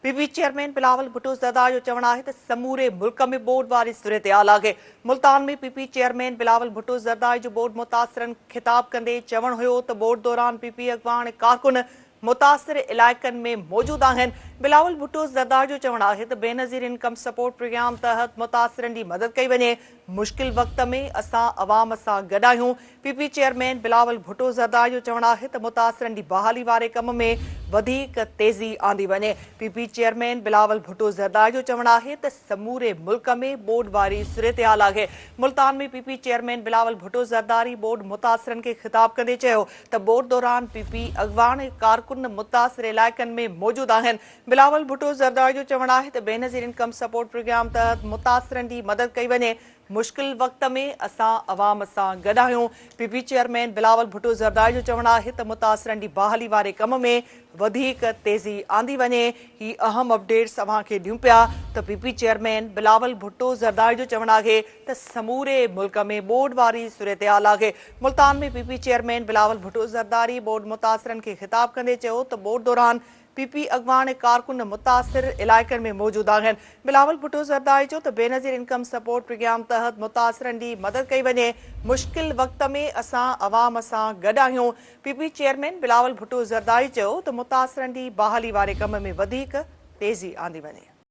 P P chairman Bilawal Bhutto Zardari جو چوڻ آهي ته سموري ملڪ ۾ ٻوڏ واري صورتحال آهي. Multan ۾ P P chairman Bilawal Bhutto Zardari جو ٻوڏ متاثرن خطاب ڪندي چوڻ هيو ته ٻوڏ دوران پي پي اڳواڻ ڪارڪن متاثر علائقن ۾ موجود آهن. بلاول ڀٽو زرداري جو چوڻ آهي ته بينظير انڪم سپورٽ پروگرام تحت متاثرن جي مدد ڪئي وڃي، مشڪل وقت ۾ اسان عوام سان گڏ آهيون. P P chairman Bilawal Bhutto Zardari جو چوڻ آهي ته متاثرن جي بحالي واري ڪم ۾ وڌيڪ تيزي آندي وڃي. P P chairman Bilawal Bhutto Zardari جو چوڻ آهي ته سموري ملڪ ۾ ٻوڏ واري صورتحال آهي. Multan ۾ P P chairman Bilawal Bhutto Zardari ٻوڏ متاثرن کي خطاب ڪندي چيو ته ٻوڏ دوران پي پي اڳواڻ ۽ ڪارڪن متاثر علائقن ۾ موجود آهن. بلاول ڀٽو زرداري جو چوڻ آهي ته بينظير انڪم سپورٽ پروگرام تحت متاثرن جي مدد ڪئي وڃي. مشڪل وقت ۾ اسان عوام سان گڏ آهيون. P P chairman Bilawal Bhutto Zardari جو چوڻ آهي ته متاثرن جي بحالي واري ڪم ۾ وڌيڪ تيزي آندي وڃي. هي اهم اپڊيٽس اوهان کي ڏيون پيا ته P P chairman Bilawal Bhutto Zardari جو چوڻ آهي ته سموري ملڪ ۾ ٻوڏ واري صورتحال آهي. Multan ۾ P P chairman Bilawal Bhutto Zardari ٻوڏ متاثرن کي خطاب ڪندي چيو ته ٻوڏ دوران پي پي اڳواڻ ۽ ڪارڪن متاثر علائقن ۾ موجود آهن. بلاول ڀٽو زرداري چيو ته بينظير انڪم سپورٽ پروگرام تحت متاثرن جي مدد ڪئي وڃي، مشڪل وقت ۾ اسان عوام سان گڏ آهيون. P P chairman Bilawal Bhutto Zardari چيو ته متاثرن جي بحالي واري ڪم ۾ وڌيڪ تيزي آندي وڃي.